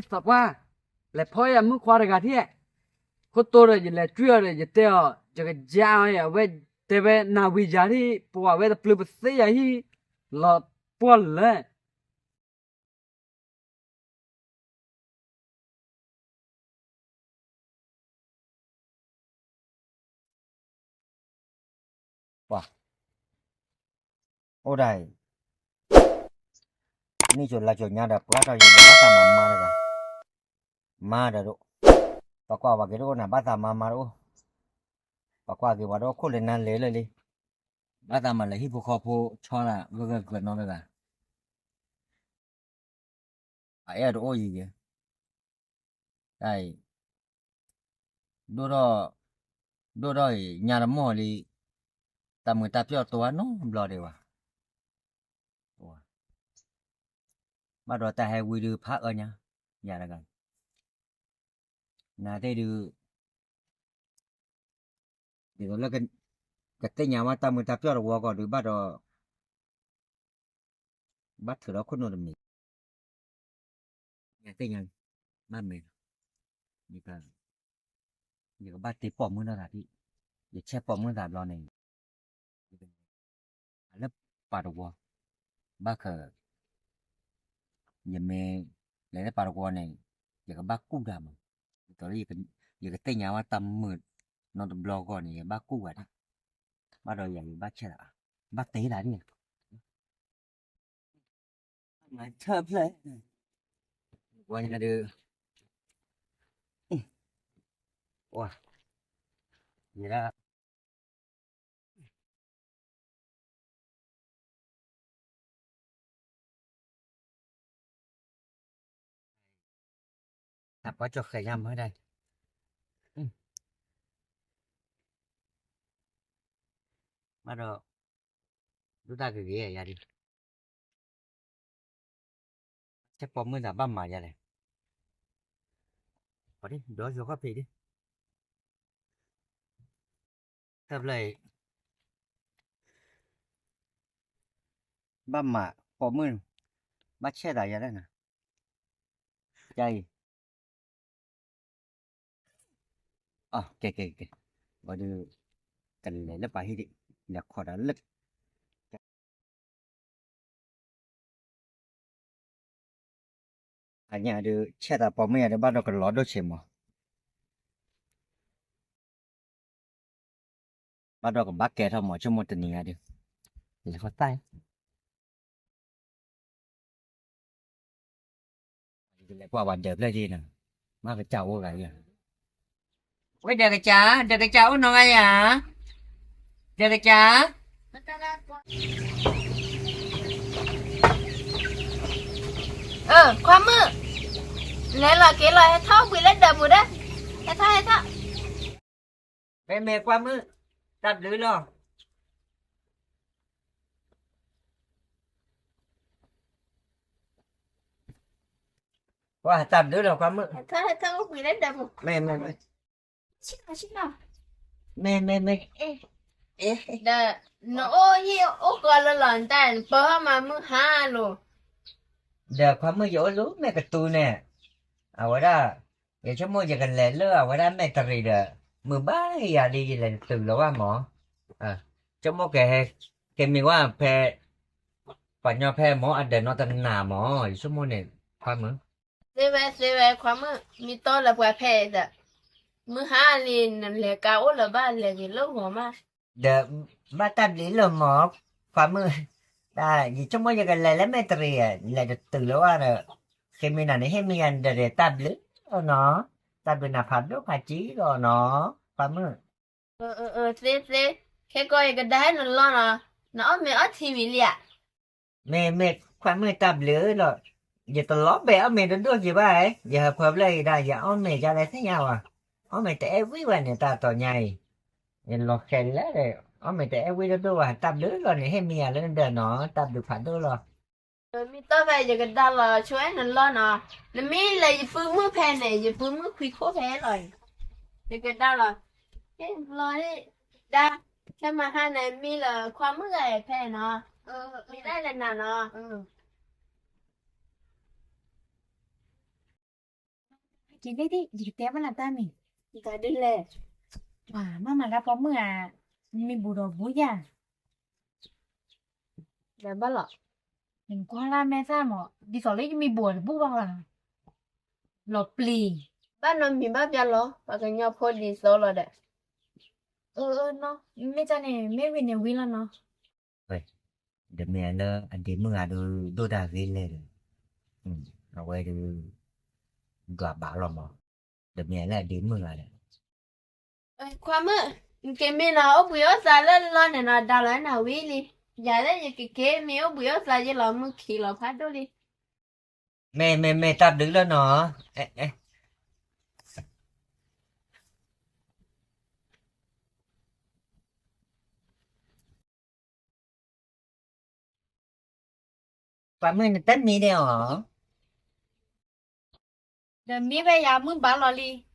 သးပှၢ်, လဲၤဖီယၤမုၣ်ခွါတဂၤထံၣ်, ခိၣ်တိဒီး ယလဲၤကွံာ်အီၤဒီး ယတဲအီၤ ယကယါအီၤ အဝဲတဲဝဲနၤဝံၤယၤထံၣ် ပှၤဝဲတပျုၤပသ့ယၤဟံၣ် လီၤပှီၢ်လၢ ပှၤ အိၣ်ဒၣ်အံၤ, နံၣ်စိၤလါစိၤညါဒီး ပှၤထီၣ်ယံၤဒီး ဘၣ်သးမၤမါတဂၤ, မါဒီးတအိၣ်, ပှၤကွၢ်ဝဲက့ၤတအိၣ်နၤ ဘၣ်သးမၤမါတအိၣ်, ပှၤကွၢ်က့ၤပှၤတအိၣ်ခိၣ်လၢနၤလဲၤလၢာ်လံ, ဘၣ်သးမၤလၢဟံၣ်ဖိဃီဖိဆီဒၣ် ဂၢၢ်ဂၢၢ်ကျၢၤနီတဂၤ အအဲၣ်တအိၣ်ယံၤယဲ, တၢ်အံၤ ဒိၣ်ထီၣ် ဒိၣ်ထီၣ်အံၤ ညါတမီၢ်လံ, တၢ်မုာ်တၢ်ပျီၣ်တိဝဲနီတဘျီဒံးဘၣ်, ဘၣ်ဒီးတၢ်ဟဲဝံဒုးဖးအၢညါ, ယၤတဂၤ နသ့ၣ်ဒုး ဒ်သိးလၢ ကသ့ၣ်ညါဝဲတၢ်မုာ်တၢ်ပျီၣ်တဝီကီၢ်ဒုးဘၣ်ဒီး ဘၣ်ထုးဒီးခိၣ်နူာ်တမံၤ, ယသ့ၣ်ညါ, ဘၣ်မ့ၢ်, ယကဘၣ်တ့ပိာ်မုၣ်ထီၣ်သးဒ်, ယဆဲးပိာ်မုၣ်သးဘျီန့ၣ် လၢပာ်တဝီ, ဘၣ်ဃး ယမ့ၢ် လဲၤလၢပာ်တဝီန့ၣ် ယကဘၣ်ကူၣ်တၢ်မး, ဒ်သိးလၢ ယကသ့ၣ်ညါဝဲတၢ်မုာ်နီတဘျီဂီၢ်န့ၣ် ယဘၣ်ကူၣ်ဝဲဒၣ်, ဘၣ်ဒီးယၤယဘၣ်ဆဲးသး, ဘၣ်တ့သးဒ် မၤထၢၣ်ဖျၢၣ်, ဝဲညါဒုး, ဝါ, ယဲဒၣ် တၢ်ပှၤကၠီၣ်ဃဲၤညါမၤဒၣ်, ဘၣ်ဒီး, ဒိၣ်တၢ်ဂ့ၤဂ့ၤယၤဒုး ဆဲးပိာ်မုၣ်သးဘၣ်မၤယၤလဲၣ်, ဒီးယီၤခီၣ်ဖံးဒုး, တၢ်ဖျၢၣ်အံၤ ဘၣ်မၤပိာ်မုၣ်, ဘၣ်ဆဲးသးယၤလဲၣ်နၤ, ယအံၤ ကဲကဲကဲ, ဝဲဒုး ကလဲၤလၢပှၤဟံၣ်ဒံး, လဲၤခိးဒီးလၢ အညါဒုး ဆဲးသးပိာ်မုၣ်ယၤဒုး ဘၣ်ဒီးကလီၤဒိၣ်ဆံးမး, ဘၣ်ဒီးကဘၣ်ကဲထီၣ်မး ဆိကမိၣ်တနံၤညါဒုး, လဲၤဃီသၣ် လဲၤကွၢ်ဝဲဒၢးဖျၢၣ်ဒ်န့ၣ်, မ့ၢ်ကစၢ်အိၣ်ဂၤယၤ, ဝဲဒၢးကစၢ်, ဒၢးကစၢ်အိၣ်နီၢ်ဂၤယၤ, ဒၢးကစၢ် အၢ ခွါမုၣ်, လဲၤလီၤက့ၤလီၤ ဟဲထီၣ်အိၣ်ဘှံးလၢဒၢးပူၤဒီး, ဟဲထီၣ်ဟဲထီၣ်, မ့မ့ၢ်ခွါမုၣ်, တၢ်ဘျုးလီၤ. ပှၤတၢ်ဘျုးလီၤခွါမုၣ်, မ့မ့ၢ်, မ့မ့ၢ်, ဒီး နအိၣ်ဟံၣ်အိၣ်ဃီလၢလီၤ နတၢ်ပၢဟီၣ်မၤမုၢ်ဟါလိၤ, ဒီးခွါမုၣ်ယအိၣ်လၢမဲာ်ကတူၤန့ၣ်, အဝဲဒၣ် ယဆိကမိၣ်ယကလဲၤလၢအဝဲဒၣ်မဲာ်တရံးဒီး, မုာ်ဘၣ်ယၤလံ ယလဲၤတတုၤလၢၤဘၣ်မး, ဆိကမိၣ်ကဟဲ, ကမ့ၢ်ဝဲဖဲ, ပှၤညီဖဲမ့ၢ်အဒၢးနီတနၤမး ယဆိကမိၣ်န့ၣ်, ခွါမုၣ်, သ့ဝဲသ့ဝဲခွါမုၣ် မ့ၢ်တီလၢပှၤဖဲအံၤဒီး, မုၢ်ဟါလံ နလဲၤကါအိၣ်လၢၤဘၣ် လဲၤက့ၤလၢဂီၤမး, ဒီး, ဘၣ်တၢ်ဘျုးလၢမး, ခွါမုၣ်, တၢ်ယဆိကမိၣ်ယကလဲၤလၢမဲာ်တရံး, လဲၤတတုၤလၢၤဘၣ်ဒီး, ဃ့မ့ၢ်နၤန့ၣ် ဟ့ၣ်မ့ၢ်ယၤဒီး တၢ်ဘျုးလီၤနီၤ, တၢ်ဘျုးနၤဖးဒိၣ်ဖးကံလီၤနီၤ, ခွါမုၣ်, သ့သ့, ခဲကီးယကဒါဟဲနလီၢ်နီၤ, နအီၣ်မ့ၤအီထံဝံၤလံဧါ မ့မ့ၢ်ခွါမုၣ်တၢ်ဘျုးလီၤ, ယတလီၤဘဲးအီၣ်မ့ၤတဒိၣ်က့ၤဘၣ်, ယဟၢဖၢဖျၢၣ်အံၤဒၣ် ယအီၣ်မ့ၤဒ်လဲၣ်သ့ၣ်ညါဝဲ, အီၣ်မ့ၤတအဲၣ်ဝံၤဝဲန့ၣ် တၢ်တီၤညါအံၤ, ယလီၤဃဲၤလဲၣ်, အီၣ်မ့ၤတအဲၣ်ဝံၤတဒိၣ်ဝဲ တၢ်ဘျုးလီၤန့ၣ် ဟ့ၣ်မ့ၢ်ယၤလၢနဒၢးနီၤ တၢ်ဘျုးဖးဒိၣ်လီၤ. မ့ၢ်တီဖဲယကဒါလီၤ ဆိအဲၣ်နလီၢ်နီၤ, နမ့ၢ်လဲၤယပုၢ်မုၣ်ဖဲန့ၣ် ယပုၢ်မုၣ်ခွံခိၣ်ဖဲလီၤ, ယကဒါလီၤ, ဟ့ၣ်လီၤဟ့ၣ်, ဒါ, ခဲမဟါန့ၣ် မံလၢခွါမုၣ်ဂၤအံၤဖဲနီၤ, မံဒၣ်လဲၣ်နၤနီၤ. က့ၤလံဒံး ယကတဲဘၣ်နၤတၢ်မံၤ, တၢ်ဒ်လဲၣ်, မ့ၢ်မၤတၢ်ပိာ်မုၣ်ဧါ, မံဘူးဒီးဘူးယၤ, ဘၣ်လီၤ, နကွၢ်လၢ်မဲာ်သၣ်မး ဒ်သိးလၢယမံဘူးအီၤတဘူးဘၣ်လီၤ, လီၤပျံၤ, ဘၣ်နီတမံၤဘၣ်ပျၢ်လီၤ ပှၤကညီဖိဒ်သိးလီၤဒီး, အၢ အၢ နီၢ်, မ့ၢ်တၢ်န့ၣ် မ့ၢ်ဝံၤန့ၣ်ဝံၤလီၤနီၢ်. ဝဲ, ဒီးမ့ၢ်လၢအဒ့မုၣ်ဂၤဒုးဒိၣ်တၢ်ဂ့ၤလဲၣ်ဒီး, အဝဲဒုး, ဒွးဘၣ်လီၤမး, ဒီးမ့ၢ်လၢအဒ့မုၣ်ဂၤဒီး, ခွါမုၣ်, နက့ၤမ့ၢ်နအိၣ်ဘှံးအိၣ်သါလၢလီၢ်န့ၣ်နီၢ် ဒၣ်လီၤနၤဝံၤလံ, ယၤလၢယကက့ၤမ့ၢ်အိၣ်ဘှံးအိၣ်သါယလီၤမုၢ်ခံလီၤဖးဒိၣ်လံ. မ့ၢ် မ့ၢ် မ့ၢ် တၢ်ဘျုးလၢနီၢ်, ပှၤမုၣ်နတမံန့ၣ်အီၤ, ဒီးမံဝဲယၤမုၢ်ဘၣ်လီၤလံ.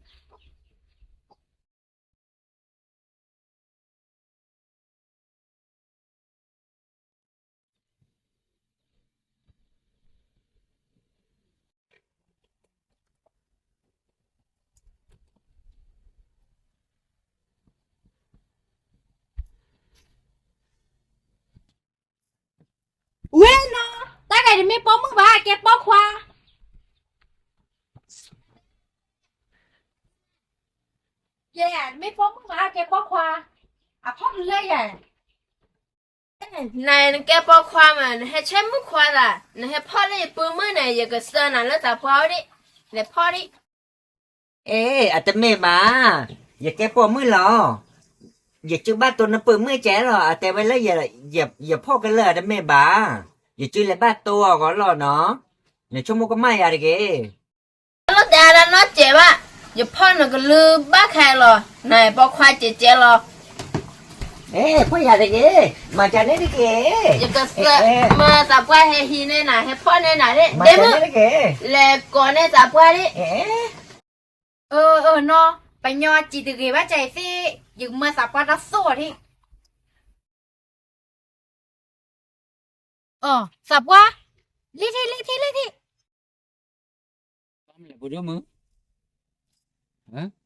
ဝဲနီၢ်, တၢ်ဂၤတမ့ၢ်ပိာ်မုၣ်ဘၣ် ကဲပိာ်ခွါ, ယဲ, တမ့ၢ်ပိာ်မုၣ်ဘၣ် ကဲပိာ်ခွါ, အဖီၣ်ကလၢယဲ. နၤနကဲပိာ်ခွါမး နဟဲဆဲမုၣ်ခွါသး နဟဲဖီၣ်လၢယပုၢ်မုၣ်န့ၣ် ယကစၢနၤလၢသးပှၢ်အိၣ်ဒံး, လဲၤဖီၣ်ဒံး. အ့ အတမ့ၢ်ဘၣ်, ယကဲပိာ်မုၣ်လီၤ, ယစုဘၣ်တိၢ်နပုၢ်မုၣ်ကဲလီၤ အတဲဝဲလၢ, ယဖီၣ်ကလၢာ်တမ့ၢ်ဘၣ်, ယစုလဲၤဘၣ်တိၢ်အီၤဂီၤလီၤနီၢ်, နဆိကမိၣ်ကမၣ်ယၤတဂ့ၤ. တလိၣ်တဲဒၣ်နီတစဲးဘၣ်, ယဖီၣ်နကလုၢ်ဘၣ်ခဲလီၤ, နပိာ်ခွါကဲကဲလီၤ. အ့ ဖီၣ်ယၤတဂ့ၤ, မၤကန့ၣ်တဂ့ၤ, ယကမၤသးပှၢ်ဟဲဟံးန့ၢ်နၤ ဟဲဖီၣ်န့ၢ်နၤဒ့ၣ်, ဒ့မုၣ်, လဲၤကိးန့ၢ်သးပှၢ်ဒ့ၣ်. အၢ အၢ နီၢ်, ပညီစံးတဂ့ၤဘၣ်ကဲအံၤသ့ၣ်, ယကမၤသးပှၢ်တၢ်သိၣ်အီၤဒ့ၣ်. အီ သးပှၢ်, လံထံၣ် လံထံၣ် လံထံၣ်,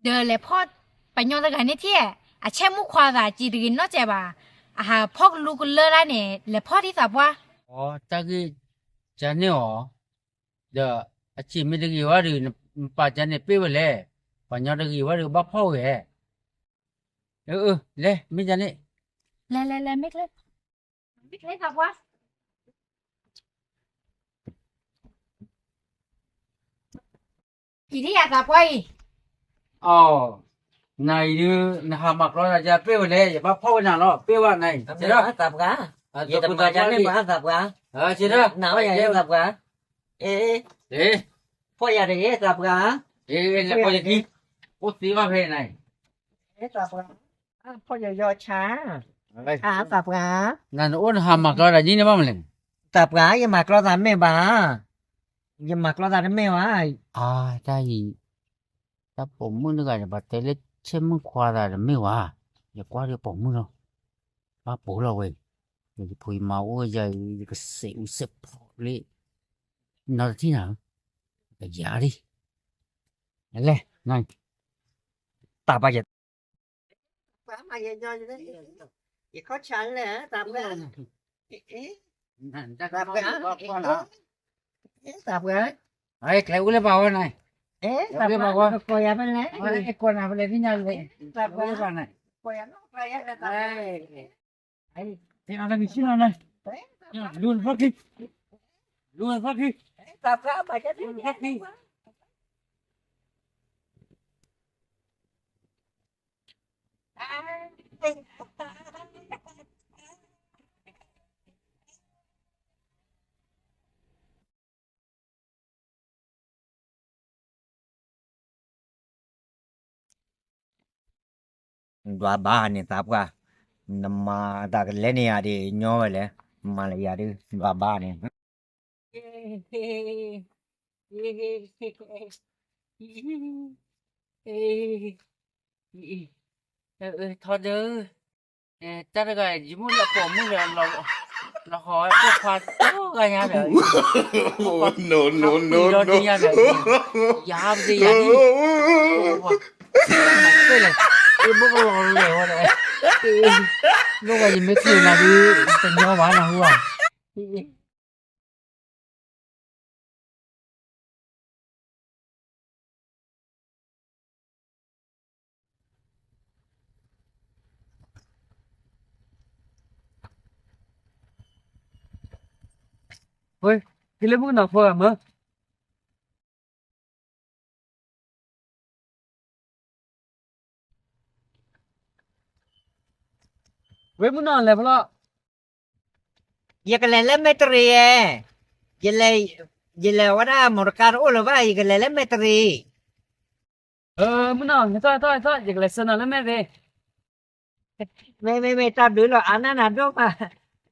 ဒီးလဲၤဖီၣ်ပှၤညီတဂၤန့ၣ်ထံၣ်, အဆဲမုၣ်ခွါသးစံးတဂ့ၤနီတစဲးဘၣ်, အဟးဖီၣ်ကလူကလၢဒၣ်န့ၣ် လဲၤဖီၣ်ထံၣ်သးပှၢ်. အီ တၢ်ဂ့ၢ်ကန့ၣ်အီၤ, ဒီးအစံးမ့ၢ်တဂ့ၤဝဲဒီး နပာ်ကန့ၣ်ပ့ၢ်ဝဲလဲၣ်, ပှၤညီတဂ့ၤဝဲဒီးဘၣ်ဖီၣ်ဝဲ. အၢ အၢ လဲၤ မ့ၢ်ကန့ၣ်, လဲၤ လဲၤ လဲၤ မ့ၢ်ချ့, မ့ၢ်ချ့သးပှၢ်. အံၤဒ်ယၤသးပှၢ်အံၤ, အီ, နၤအံၤဒုး နဟးမၤကျီသးယၤပ့ၢ်ဝဲလဲၣ်, ယဘၣ်ဖီၣ်ဝဲနၤလီၤ, ပ့ၢ်ဝဲနၤအံၤ, သးပှၢ်, ယတပှၢ်ယၤန့ၣ်ဘၣ်သးပှၢ်, နၤဝဲယၤသးပှၢ်, အ့, ဖီၣ်ယၤတဂ့ၤသးပှၢ်, လဲၤဖီၣ်ယခံ, အိၣ်သ့ဘၣ်ဖဲနၤအံၤ, သးပှၢ်, ဖီၣ်ယၤယီၤဆါ, သးပှၢ်, နအိၣ်နဟးမၤကျီသးဒ်န့ၣ်ဘၣ်မနုၤလဲၣ်, သးပှၢ် ယမၤကျီသးမ့ၢ်ဘၣ် ယမၤကျီသးတမ့ၢ်ဘၣ်, အါ, တၢ်အံၤ, တၢ်ပိာ်မုၣ်တဂၤန့ၣ် ပှၤတဲလၢဆဲမုၣ်ခွါသးတမ့ၢ်ဘၣ်, ယကွၢ်ဒီးပိာ်မုၣ်လီၤ, ဘၣ်ပိာ်လီၤဝဲ, ယဖိယမါအိၣ်ယၤအံၤ ယကစဲးအူစဲးဖီလံ, နီတထံၣ်နၤ, ကယၤလံ, လဲၣ်, တၢ်ဘၣ်ယၤ ပှၤမၤယယီၤ, ယခီၣ်ဆါလဲၣ်, သးပှၢ်, သးပှၢ်, သးပှၢ်, ကျဲအိၣ်လၢပှၤဝဲန့ၣ်, သးပှၢ်, ကိးယၤဖဲလဲၣ်, ကိးနၤဖဲလဲၣ်, သ့ၣ်ညါလဲၣ်, သးပှၢ်, ကိးယၤဖဲလဲၣ်, သးပှၢ်, သးပှၢ်, လူၤဖီၣ်ခံ, လူၤဖီၣ်ခံ, သးပှၢ်, လူၤဖီၣ်ခံ. ဒွးဘၣ်န့ၣ်သးပှၢ်, နမၤတၢ်ကလဲၤန့ၢ်ယၤဒ်ညီဝဲလဲၣ်, မၤလၢယၤဒ်ဒွးဘၣ်န့ၣ် ထီဒၢ, တၢ်တဂၤ ယမိၢ်လၢပိာ်မုၣ်လၢလီၤ, လီၤဃီၤဝဲပိာ်ခွါတဂၤညါဒီး, no no no no, ယၤပသ့ယၤဒ်, ပှၤ, မ့ၢ်လဲၣ်, အဘိကလီၤလဲၤဝဲဒီး, လိၣ်ဝဲယမ့ၢ်ချုးနၤဒုး, တညီဘၣ်နဟူဧါ. ဝဲ, ဟ့ၣ်လၢမုၣ်ကနီၤဖိဂၤမၢ်. ဝဲမုၣ်နီၤလဲၤဖဲလဲၣ်. ယကလဲၤလၢမဲၢ်တရံးဧါ, ယလဲၤ, ယလဲၤဝဲဒၣ်မိၢ်တကါတအိၣ်လၢၤဘၣ် ယကလဲၤလၢမဲၢ်တရံး. မုၣ်နီၤ ဟဲထီၣ်ဟဲထီၣ်ဟဲထီၣ် ယကလဲၤဆှၢနၤလၢမဲၢ်တရံး. မ့ၢ်မ့ၢ်မ့ၢ် တၢ်ဘျုးလီၤ အါနၢ်နၤဒိၣ်မး,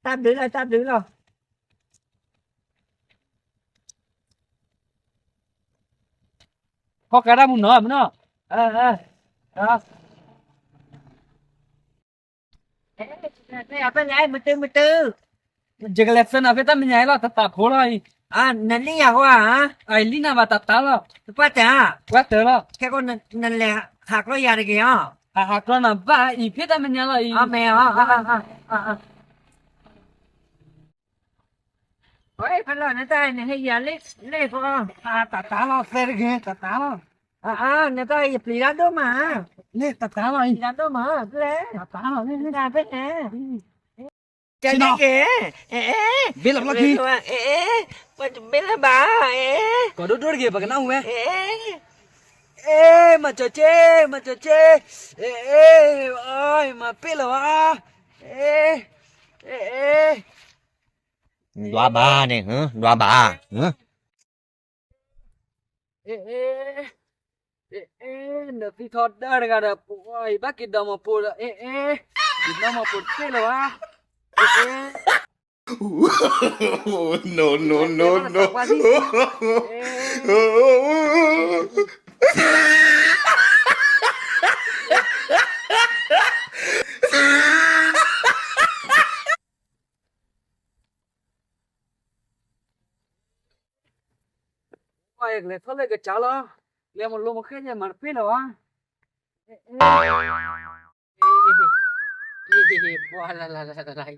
တၢ်ဘျုးလီၤ တၢ်ဘျုးလီၤ. ခီၣ်ကါတၢ်မုၢ်နီၤ မုၣ်နီၤ, ဖဲလဲၣ် မုၢ်တုၤ မုၢ်တုၤ, ယကလဲၤဆှၢနၤဖဲတၢ်မဲာ်ညါအံၤလီၤ တသးဖိလီၤအံၤ, နလံၣ်ယၤဃီဧါ, အလံၣ်နၤဘၣ်တၢ်တၢ်လီၤ, ပှၢ်တၢ်, ပှၢ်တၢ်လီၤ, ခဲကိးနလဲၤဟးကျီယၤတဂ့ၤအီၤ, ဟးဟးကျီနၤဘၣ်အံၤ ဖဲတၢ်မဲာ်ညါလီၤအံၤ, မ့ၢ်အီၤ ဖဲလီၤ နတၢ်နဟဲယၤလ့ၣ်ဃီ, တၢ်တၢ်လီၤ သဲတဂ့ၤ တၢ်တၢ်လီၤ, နတၢ်ယပျံၤတၢ်ဒိၣ်မး, လ့ၣ်တၢ်တၢ်လီၤအံၤ ပျံၤတၢ်ဒိၣ်မး ဖဲလဲၣ် တၢ်တၢ်လီၤ ဖဲလဲၣ်, ကဲန့ၣ်ကဲ, ဘ့ၣ်လၢဘျီခံ, ပတဘ့ၣ်လၢဘၣ်, ကီၢ်ဒိၣ်ဒိၣ်တဂ့ၤ ပကနၣ်ဝဲ, မၤကၠီက့, မၤကၠီက့, မၤပ့ၣ်လၢၤဘၣ်, ဒွးဘၣ်န့ၣ်, ဒွးဘၣ်, နသံထီဒၢတဂၤဒီး ပှၤယဘၣ်က့ၤဒီးမီၢ်ပိၢ်ဒီး, ယဒီးမီၢ်ပိၢ်တသ့လၢၤဘၣ်, no no no no, ပှၤယကလဲၤထီၣ်လၢကစၢ်လီၤ, လဲၤမၤလိမၤဃဲညါမၤတပ့ၢ်လၢၤဘၣ်, ပှၤလၢ်လၢ်လၢ်လၢ်,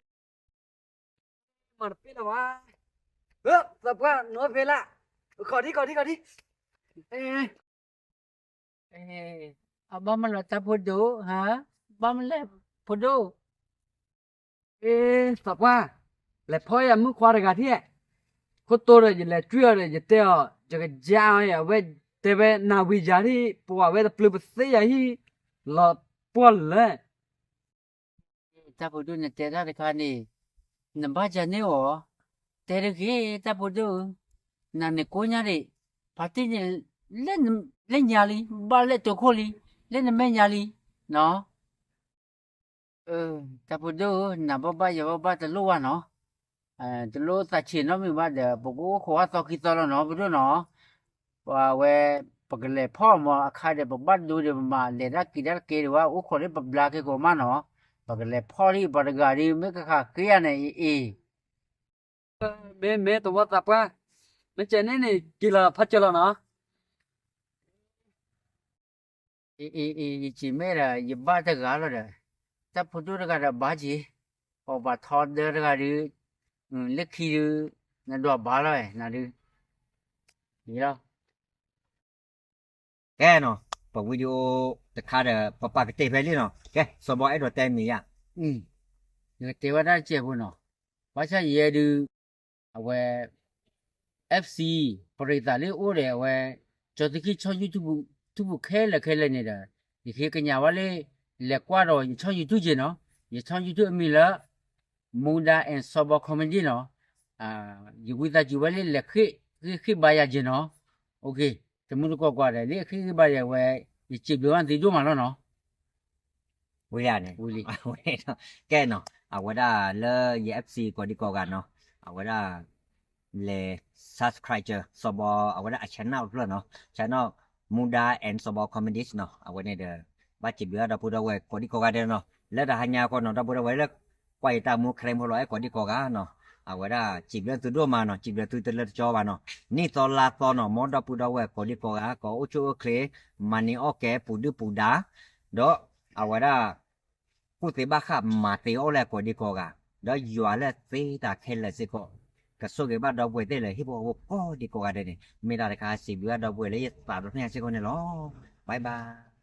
မၤတပ့ၢ်လၢၤဘၣ်, သးပှၢ်နီၢ်ဖဲလၢ်, ခီၣ်ထံခီၣ်ထံခီၣ်ထံ, အဘၣ်မနုၤလီၤတၢ်ဖိဒိၣ်, ဘၣ်မနုၤလဲၣ်ဖိဒိၣ်, သးပှၢ်, လဲၤဖီယၤမုၣ်ခွါတဂၤထံၣ်, ခိၣ်တိဒီးယလဲၤကွံအီၤဒီး ယတဲအီၤ ယကယါအီၤ အဝဲတဲဝဲနၤဝံၤယၤထံၣ် ပှၤဝဲတပျုၤပသ့ယၤဟံၣ်, လီၤပှီၢ်လၢ တၢ်ဖိဒိၣ်နတဲတၢ်တခါန့ၣ်, နဘၣ်ယၤန့ၢ်အီၤ, တဲတဂ့ၤ တၢ်ဖိဒိၣ်ဧၢ, နၤန့ၣ်ကိးညါဒံး, ဖါတံၢ်န့ၣ်, လၢညါလံ, ဘၣ်လၢတိာ်ခိၣ်လံ, လၢနမဲာ်ညါလံ, နီၤ, တၢ်ဖိဒိၣ်ဧၢ, နၤဘၣ်ဘၣ်ယၤဘၣ်ဘၣ်တလိၣ်ဘၣ်နီၤ, တလိၣ်သးဆံးနီတမံၤဘၣ်ဒီး ပကအိၣ်ခိးအသီခံသီလီၤနီၤ ပဒိၣ်နီၤ, ပဝဲ, ပကလဲၤဖီၣ်မၤအခါဒီး ပဘၣ်ဒိဒီး ပမၤလဲၤတၢ်က့ၤတၢ်တက့ၤဒံးဝဲ အိၣ်ခိးလၢပဘျါက့ၤကိးမးနီၤ, ပကလဲၤဖီၣ်လံပှၤတဂၤဒီး မ့ၢ်ကဃးဃ့ယၤန့ၣ်အံၤ, မ့ၢ်မ့ၢ်သဝီသးပှၢ်, မ့ၢ်ကဲန့ၣ်န့ၣ် က့ၤလီၤဖးကၢၤလီၤနီၤ အံၤအံၤအံၤ ယစံးမ့ၢ်ဒီး ယဘၣ်တဂၤလီၤဒီး, တၢ်ဖိဒိၣ်တဂၤဒီးဘၣ်က့ၤ, အီၣ်ဘၣ်ထီဒၢတဂၤဒုး, လၢခံဒုး, နဒွးဘၣ်လီၤနၤဒုး, လီၤ, ကဲနီၤ, ပ video တခါဒီး ပပာ်ကတၢၢ်ဖဲလံနီၤ, ကဲ စီၤဘီအဲၣ်ဒိးတဲမ့ၢ်ယါ, ယကတဲဝဲဒၣ်တစဲးဖိနီၤ, ဘၣ်ဆၣ်ယဲဒုး, အဝဲ FC ပရံးသးလၢအိၣ်ဒီးအဝဲ, ကၠီသခံဆီၣ် YouTube ပူၤခဲလၢာ်ခဲလၢာ်န့ၣ်ဒီး, ယဃ့ကညးဝဲလၢ, လဲၤကွၢ်ဒီးယဆီၣ် YouTube က့နီၤ, ယဆီၣ် YouTube အမံၤလၢ, Muda and စီၤဘီ comedy နီၤ, ယဝံသးစူၤဝဲလၢလဲၤဃ့, ဃ့ဃ့ဘါယၤက့နီၤ, တမုၢ်တကိးကွၢ်ဒီး လၢဃ့ဃ့ဘါယၤဝဲ, ယစံးဘျုးဘၣ်သုဒိၣ်မးလီၤနီၤ ဝံၤလံ, ကဲနီၤ, အဝဲဒၣ်လၢယ FC ကိးဒံကိးဂၤနီၤ, အဝဲဒၣ်, လဲၤ subscribe စီၤဘီ အဝဲဒၣ်အ channel တဖျၢၣ်နီၤ, channel Muda and စီၤဘီ comedies နီၤ, အဝဲန့ၣ်ဒီး, ဘၣ်စံးဘျုးဒီပုၢ်ဒီဝဲၢ်ကိးဒံကိးဂၤဒဲးနီၤ, လၢတဟါညါဃီနီၤ ဒီပုၢ်ဒီဝဲၢ်လၢ, ကွၢ်ယတၢ်မူ ခရံာ်ဖိလီၤ အဲၣ်ကိးဒံကိးဂၤနီၤ, အဝဲဒၣ်စံးဘျုးသုဒိၣ်မးနီၤ, စံးဘျုးသုတလၢတကၠီဘၣ်နီၤ. နံၣ်သီလါသီနီၤ, မ်ဒီပုၢ်ဒီဝဲၢ်ကိးဒံကိးဂၤ ကိးအိၣ်ဆူၣ်အိၣ်ချ့, မၤန့ၢ်အီၣ်ကဲပူၤဒုၣ်ပူၤဒါ, ဒီးအဝဲဒၣ် ကူၣ်သ့ဘၣ်ဃးမၤသ့အီၣ်လၢကိးဒံကိးဂၤ, ဒီးယွၤလၢသ့တၢ်ခဲလၢာ်စ့ၢ်ကီး ကဆိၣ်ဂ့ၤဘၣ်ဒီပုၢ်ဝဲၢ်သ့ၣ်လၢဟံၣ်ဖိဃီဖိကိးဒံကိးဂၤဒဲးန့ၣ် မ့ၢ်တၢ်တခါစံးဘျုးဘၣ်ဒီပုၢ်ဝဲၢ်လၢယသးဒီဖျၢၣ်ညါစ့ၢ်ကီးန့ၣ်လီၤ. Bye bye.